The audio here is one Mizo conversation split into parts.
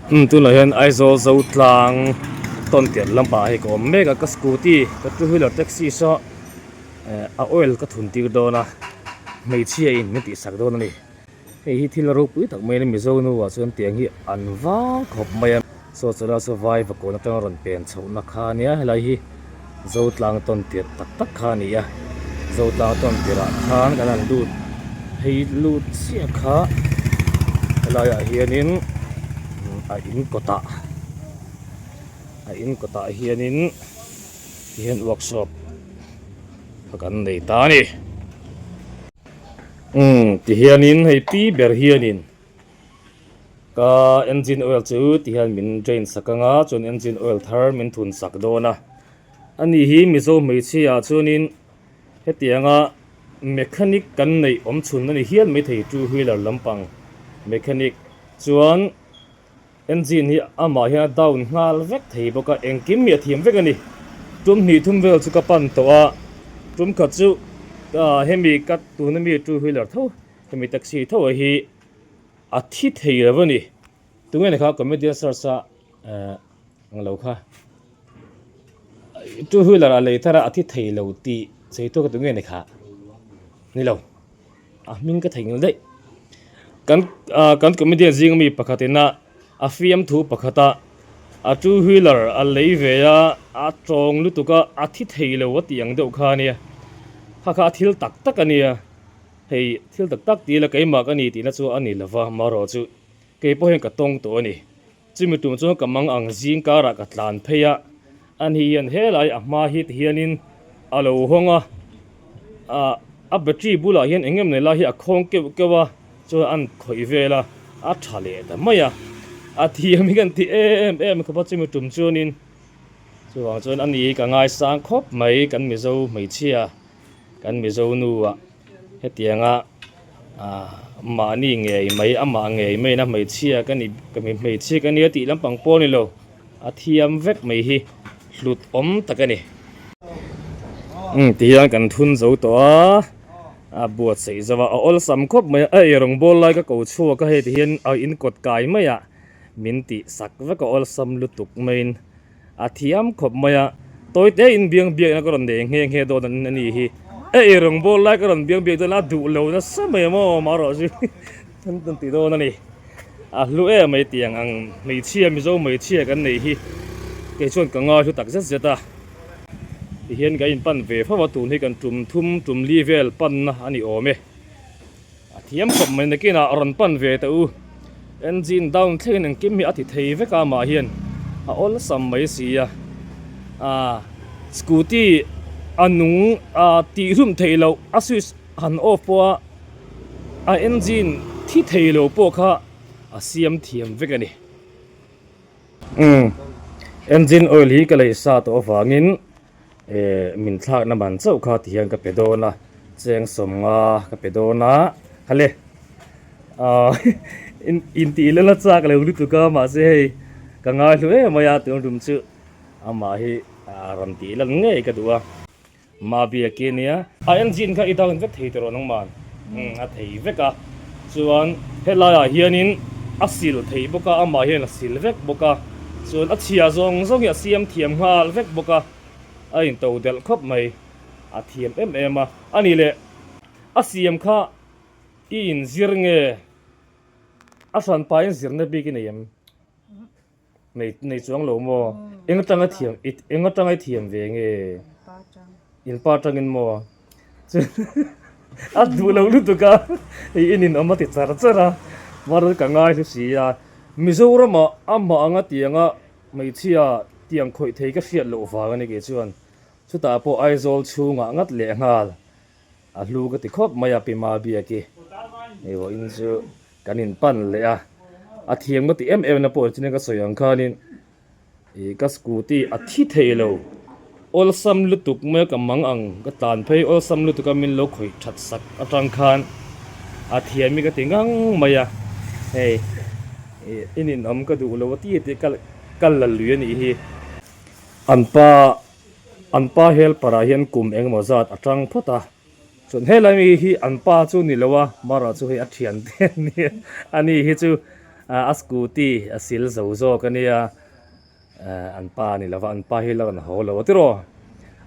Umm tunah hian Aizawl Zotlang tawntirh lampah hei ka awm mek a ka scooty ka two wheeler taxi saw eh a oil ka thun tir dawn a hmeichhia in min tihsak dawn a ni hei hi thil ropui tak mai a ni Mizo nu ah chuan tiang hi an vang khawp mai a saw chawlh a saw vai vakawn atanga rawn pen chhohna kha a nia helai hi Zotlang tawntirh tak tak kha a ni a Zotlang tawntirh ah khan kan han lut phei lut chiah kha helai ah hianin a in kawtah a in kawtah hianin tihian workshop kha kan nei ta a ni umm tihianin hei pi ber hianin. Ka engine oil chu ti hian min drain sak ang a chuan engine oil thar min thun sak dawn a ani hi Mizo hmeichhia ah chuanin hetianga mechanic kan neih awm chhun ani hial maithei two wheeler lampang mechanic chuan engine hi amah hian a down nghal vek thei bawk a engkim hi a thiam vek ani tum hnih thum vel chu ka pan tawh a tum khat chu hemi ka tuna mi two wheeler tho hemi taxi tho ah hi. A thi thei lo a ni. Tunge ni kha comedian search a eh ang lo kha. Two wheeler a lei thar a a thi thei lo tih sawi tawk a tunge ni kha. Ni lo. A hming ka thei ngil daih. Kan ah kan comedian zing ami pakhat ina a fiamthu pakhat a a two wheeler a lei ve a a tawng lutuk a a thi thei lo a tih ang deuh kha a nia. Kha kha a thil tak tak a nia. Hei thil tak tak ti ila keimah ka ni tihna chu a ni lova, marawh chu kei pawh hian ka tawng tawh a ni. Chumi tum chuan ka mang ang zing karah ka tlan phei a, ani hian helai a hma hi ti hianin a lo hawng a, ah a battery bulah hian eng em nei lai hi a khawng keuh keuh a, chuan an khawih vel a, a tha leh ta mai a, a thiam hi kan ti em em khawp a chumi tum chuanin chuvang chuan ani hi ka ngaisang khawp mai kan Mizo hmeichhia. Kan Mizo nu ah hetianga ah mahni ngei mai amah ngei mai ina hmeichhia ka ni ka mi hmeichhia ka nia tih lampang pawh a ni lo a thiam vek mai hi hlut awm tak a ni. Umm ti hian kan thun zo tawh a a buatsaih zo a a awlsam khawp mai a ei rawng bawl lai ka ko chhuak a hei ti hian a in kawt kai mai ah min tih sak vek a awlsam lutuk maiin. A thiam khawp mai a, tawi te in biang biakna ka rawn nei nghe nghe dawn a ni hi. E ei rawng bawl lai ka rawn biang biak dawn a, a duh lo nasa mai a maw marawh chu an rawn ti dawn a ni. A hlu em mai tiang ang hmeichhia Mizo hmeichhia kan neih hi kei chuan ka ngai hlu tak zet zet a. Tihian kan inpan ve fo a, tun hi kan tum thum tum li vel panna a ni awm e. A thiam khawp mai nakinah a rawn pan ve teh u. Engine down thlengin engkim hi a ti thei vek a amah hian a awlsam mai si a. Aaa scooty a nung a tih hlum theih loh a switch han off pawh a a engine thi thei lo pawh kha a siam thiam vek a ni. Umm engine oil hi ka lei sa tawh avangin. Eh min thlakna man chauh kha ti hian ka pe dawn a cheng sawmnga ka pe dawn a hale ah in intih lel a chak lo lutuk a mahse hei ka ngai hlu em mai a tun rum chu amah hi a rawn tih lan ngei ka duh a Mabiaki ania a engine kha i down vek thei tawh nangman umm a thei vek a chuan helaiah hianin a sil thei bawk a amah hian a sil vek bawk a chuan a chhia zawng zawng hi a siam thiam nghal vek bawk a a into delh khawp mai a thiam em em a a ni leh a siam kha i inzir nge a hranpain zirna bik i nei em? Nei nei chuang lo maw? Eng atanga thiam eng atanga i thiam ve nge? In pa atangin maw? A duh lo lutuk a, hei in in awm a ti char char a, mar ka ngai hlu si a. Mizoramah amah anga tianga hmeichhia tiang khawih thei ka hriat loh vang a ni kei chuan. Chutah pawh Aizawl chhungah ngat leh nghal a hlu ka ti khawp mai a Pi Mabiaki. Hei vawiin chu Kan in pan leh a, a thiam ka ti em em na pawh chuan ka sawi ang khanin ih ka scooty a thi thei lo awlsam lutuk mai a ka mang ang ka tlan phei awlsam lutuk a min lo khawih that sak atang khan a thiam hi ka ti ngang mai a hei ih in inawm ka duh lo a ti tih ka ka la lui a nih hi an pa an pa helper ah hian kum engemaw zat a tang phawt a. Chuan helai mi hi an pa chu ni lo a, Mara chu hei a thian te a ni a, ani hi chu A scooty a sil zo zawk a nia. An pa a ni lova, an pa hi la rawn haw lo a tiraw.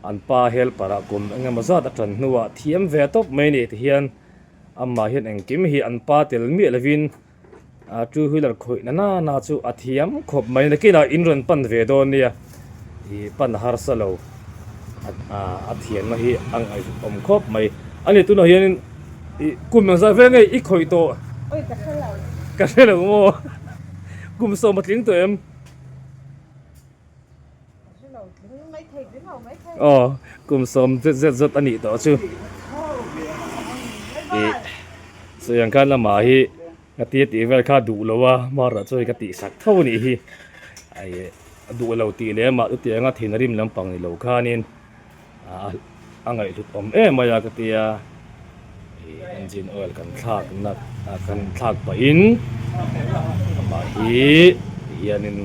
An pa helper ah kum eng emaw zat a tan hnuah thiam ve tawp mai a ni tihian amah hian engkim hi an pa tel miah lovin a two wheeler khawih na na chu a thiam khawp mai nakinah in rawn pan ve dawn nia ih pan harsa lo a thiamna hi a ngaihawm khawp mai a ni tunah hianin ih kum engzah vel nge i khawih tawh ka hre lo maw kum sawm a tling tawh em. Aw kum sawm zet zet zawt a nih tawh chu ih sawi ang khan lamah hi ka tia tih vel kha duh lo a hmarah chuan ka tih sak tho a nih hi ih a duh lo tih leh amah chutiang a thin rim lampang ni lo khanin a ngaihhlut awm em mai a ka tia ih engine oil kan thlak na kan thlak pahin amah hi tihianin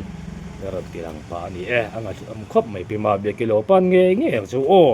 ka rawn ti lang pah a ni e a ngaihhlut awm khawp mai pi mah biakilo pan ngei ngei ang chu aw.